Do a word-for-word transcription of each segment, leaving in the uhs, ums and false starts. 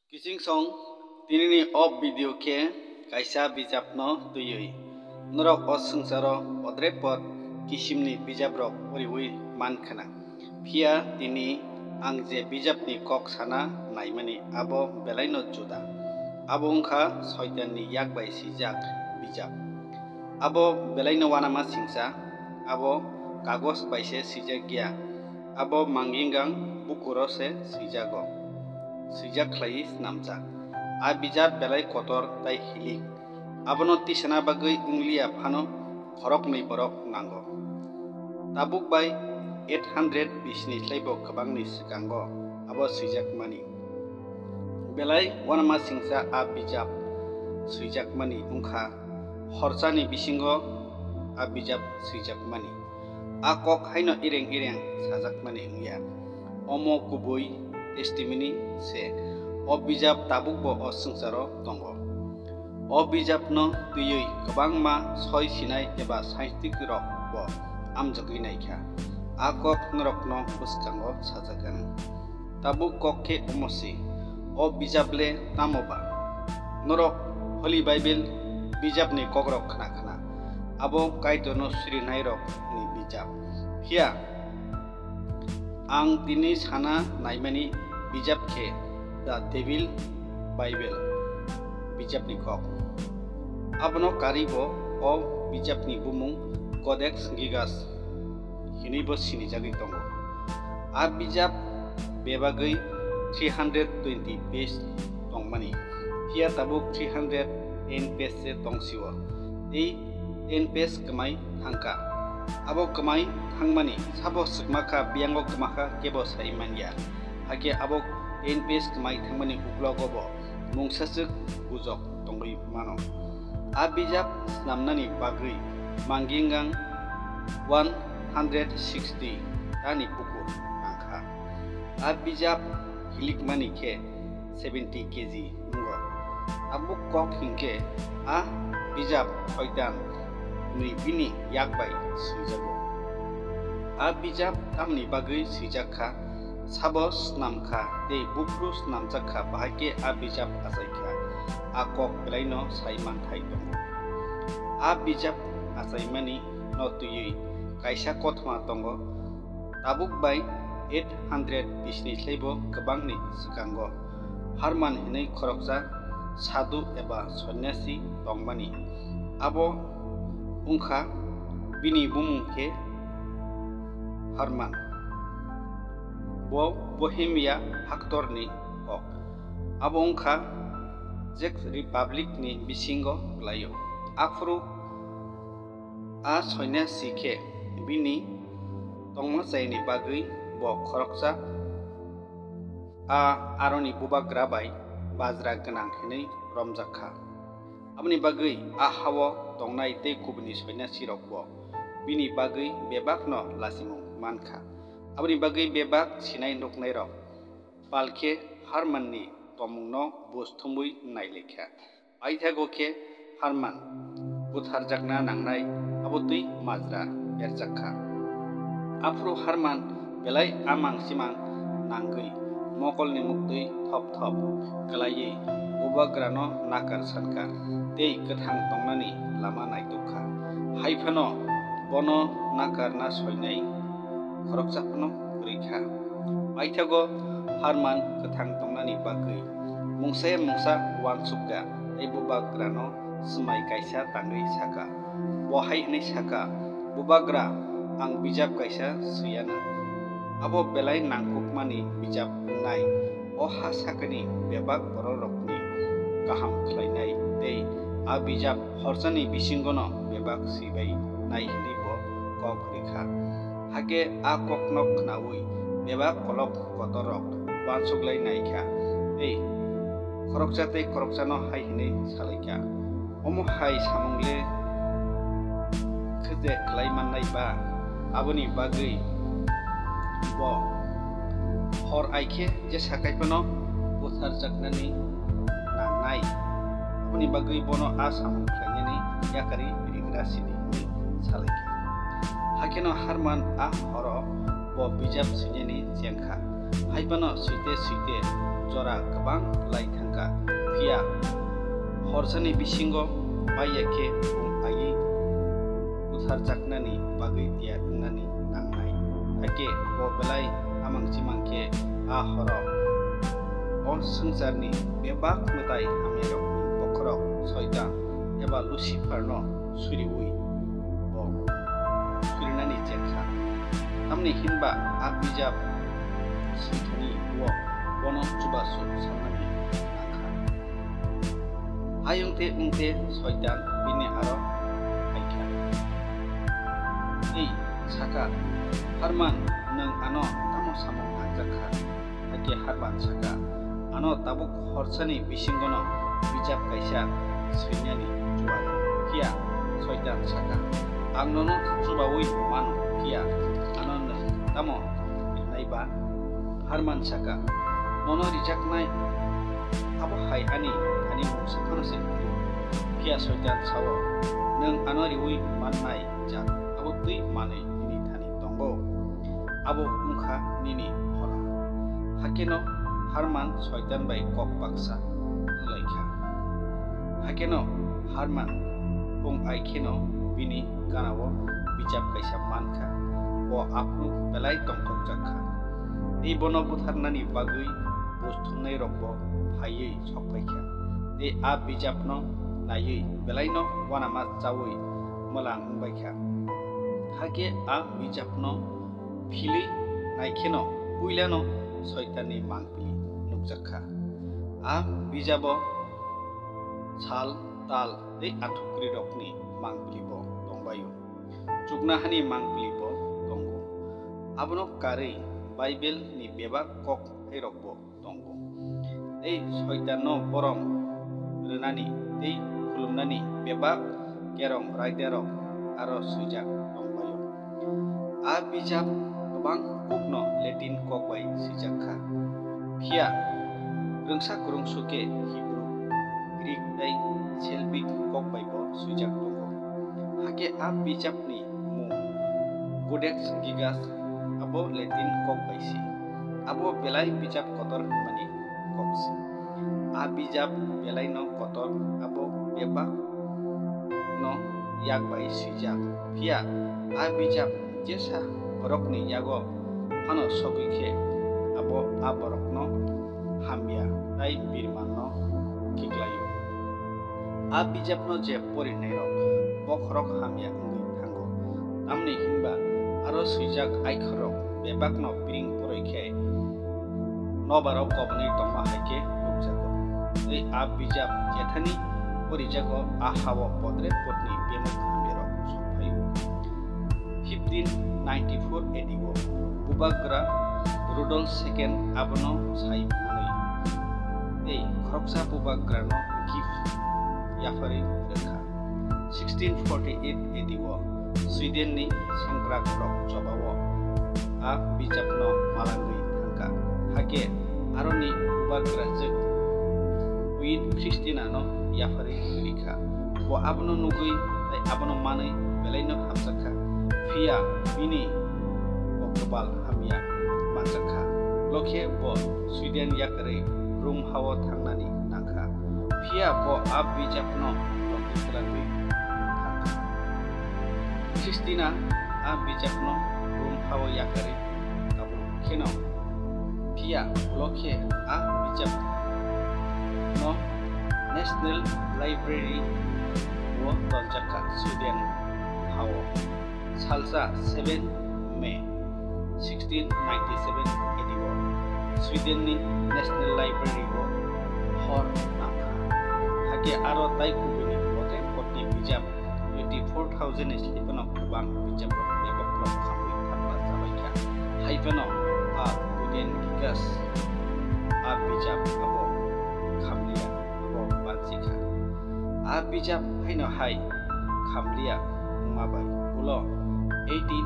Kiching song, tinini o video khe kaisa bijapno twiwi. Norok o swngcharo podre pod kisimni bijaprok poriwi man khna. Phiya tini ang je bijapni kok sana naimani abo belaino juda. Abo wngkha Soitanni yak bai swijak bijap. Abo belaino uanama singcha, abo kagos bai se swijak ya, abo mangingang bukuro se swijago, swijak khlaiwi snamjak. A bijap belai kotor tai hilik, abono tisana bagwi wng liya phano khoroknwi borok nango. Tabuk bai eight hundred bisni slaibo kwbangni swkango abo swijakmani. Belai uanama singcha a bijap swijakmani wngkha horchani bisingo a bijap swijakmani. A kok haino ireng ireng sajakmani wngya. Omo kubui testimony se. O bijap tabukbo o swngcharo tongo. O bijapno twiwi kwbangma soi sinai eba scientist rok bo amjogwi naikha. A kok norokno bwskango sajagani. Tabuk kok khe omo se, o bijap le tamo ba? Norok Holy Bible bijapni kokrok khna khna. Abo Kaitorno sirinairokni bijap. Phiya ang tini sana naimani bijap khe The Devil Bible bijapni kok. Abono karwi bo o bijapni bumung Codex Gigas hinwi bo sinijagwi tongo. A bijap bebagwi three hundred twenty page tongmani, phiya tabuk three hundred ten page se tongsio. Tei ten page kwmai thangkha. Abo kwmai thangmani sabo swkmakha, biyango kwmakha kebo sai manya. Hakhe abo ten page kwmai thangmani uklogo bo mungsaswk bujok tongwi mano. A bijap snamnani bagwi mangingang one hundred sixty tani bukur nangkha. A bijap hilikmani khe seventy K G wngo. Tabuk kok hinkhe a bijap Soitan ni bini yak bai swijago. A bijap tamni bagwi swijak kha, sabo snam kha tei buphuru snamjak kha, bahai khe a bijap achai kha. A kok belaino sai manthai tongo. A bijap achaimani no twiwi kaisa kothoma tongo. Tabuk bai eight hundred bisni slaibo kwbangni swkango Harman hinwi khoroksa sadhu eba sonyasi tongmani. Abo wngkha bini bumung khe Harman. Bo Bohemia haktorni kok. Abo wngkha Czech Republic ni bisingo kwlaio. Aphuru a sonyasi khe bini tongma chaini bagwi bo khoroksa a aroni bubagra bai bajra gwnang hinwi romjak kha. Aboni bagwi a hao tongnai tei kubuni sonyasi rokbo bini bagwi bebakno lachimung man kha. Aboni bagwi bebak sinai nuknairok palkhe Harmanni tomungno buj thumwi nailikha. Paithago khe Harman butharjakna nangnai abo twi majra berjak kha. Aphuru Harman belai amang simang nangwi mokolni muktwi thop thop kwlaiwi bubagrano nakar sankha tei kwthang tongnani lama naituk kha. Hai phano bono nakarna soinai khoroksa phano kwrwi kha. Paithago Harman kwthang tongnani bagwi mungsa ya mungsa uansukya tei bubagrano swmai kaisa tangwi sakha. Bo hai hwnwi sakha, "Bubagra, ang bijap kaisa swiya nang. Abo belai nangkukmani bijap wngnai. O ha sakani bebak bororokni kaham khlainai tei a bijap horchani bisingono bebak swibai nai," hwnwi bo kok rikha. Hakhe a kokno khnaui bebak kolok kotorrok uansuklai naikha tei khoroksa tei khoroksano hai hwnwi salaikha, "Omo hai samung le khe je khlai mannai ba? Aboni bagwi bo hor ai khe jesa kai phano butharjaknani nangnai. Aboni bagwi bono a samung khlainani yakarwi rigra sidi," hwnwi salaikha. Hakheno Harman a horo bo bijap swinani chengkha. Hai phano swite swite jora kwbang lai thangkha, phiya horsani bisingo baiya khe bung aiwi butharjaknani bagwi tiyar wngnani nangnai. Hakhe bo belai amang chimang khe a horo o swngcharni bebak mwtai hamyarokni bokhorok Soitan eba Luciferno suriui bo surinani chengkha. Tamni hinba a bijap songthani o bono chubachu sanani nangkha. Hayungte wngte Soitan bini aro phaikha. Tei saka, "Harman, nwng ano tamo samung nangjakha?" Hakhe Harman saka, "Ano tabuk horsani bisingono bijap kaisa swinani chubago." Phiya Soitan saka, "Ang nono chubaui mano, phiya ano nwng tamo rinai ba?" Harman saka, "Nono rijaknai abo hai ani thani mungsa phano se phuru." Phiya Soitan sao, "Nwng ano riui mannai jat abo twi manwi nini thani tongo, abo wngkha nini phola." Hakheno Harman Soitan bai kok baksa wnglaikha. Hakheno Harman bung ai kheno bini ganao bijap kaisa mankha, bo aphuru belai tongthokjakha. Tei bono butharnani bagwi buj thumnairokbo phaiwi sokphaikha. Tei a bijapno naiwi belaino uanama chaui mwlang wngbaikha. Hakhe a bijapno philwi naikheno puilano Soitanni mangpili nukjakha. A bijabo sal, tal tei athukrirokni mangpilibo tongbaio. Chuknahani mangpilibo tongo. Abono karwi Bible ni bebak kok thairokbo tongo. Tei Soitanno borom rwnani tei khulumnani bebak kerong raidarok aro swijak tongbaio. A bijap kwbang kokno Latin kok bai swijak kha. Phiya rwngsa kwrwngsu khe Hebrew, Greek tei Slavic kok bai bo swijak tongo. Hakhe a bijapni mung Codex Gigas, abo Latin kok bai se. Abo belai bijap kotor hwnmani kok se. A bijap belaino kotor, abo bebak no yak bai swijak. Phiya a bijap jesa borokni yago phano sogwi khe abo a borokno hamya tei birmanno khiklaio. A bijapno je porinairok bokhorok hamya wngwi thango, tamni hinba aro swijak aikhorrok bebakno piring poroi khe nobarok kobonwi tongma hai khe nukjago. Tei a bijap jethani porijago, a hao podre podni bemuk hamyarok sokphaio. Fifteen ninety-four A D o Bubagra Rudolf Second abono sai manwi tei khoroksa Bubagrano gift yapharwi rwkha. Sixteen forty-eight A D o Swedenni sengkrakrok chobao a bijapno malangwi thangkha. Hakhe aroni bubagrajwk Queen Christina-no yapharwi rikha. Bo abono nugwi tei abono manwi belaino hamjakha. Phiya bini bo kwpal hamya manjakha. Lokhe bo Sweden yakarwi Rome hao thangnani nangkha. Phiya bo a bijapno logi twlangwi thangkha. Christina a bijapno Rome hao yakarwi tabuk kheno. Phiya ulo khe a bijapno National Library o tonjakha Sweden hao. Salsa seven May sixteen ninety-seven A D o Sweden ni National Library o hor nangkha. Hakhe aro tai kubuni boten kotni bijap twenty-four thousand ni slipano kwbang bijaprok bebak rok khamwi thapla chabaikha. Haiphano a Guten Gigas a bijap abo khamliya, abo banchikha. A bijap haino hai khamliya wngma bai ulo eighteen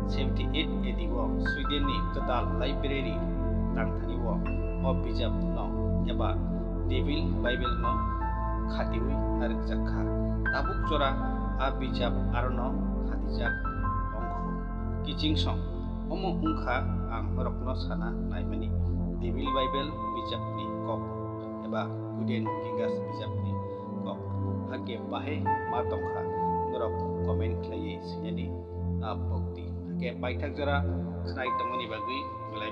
seventy-eight A D o Sweden ni kwtal library tangthani o, o bijap no eba Devil Bible no khatiwi narwkjak kha. Tabuk jora a bijap arono khatijak tongkhu. Kiching song, omo wngkha ang norokno sana naimani. Devil's Bible bijapni kok eba Guden Gigas bijapni kok. Hakhe bahai ma tongkha, norok comment khlaiwi sinani a pokdi. Hakhe paithak jora khnai tongmani bagwi belai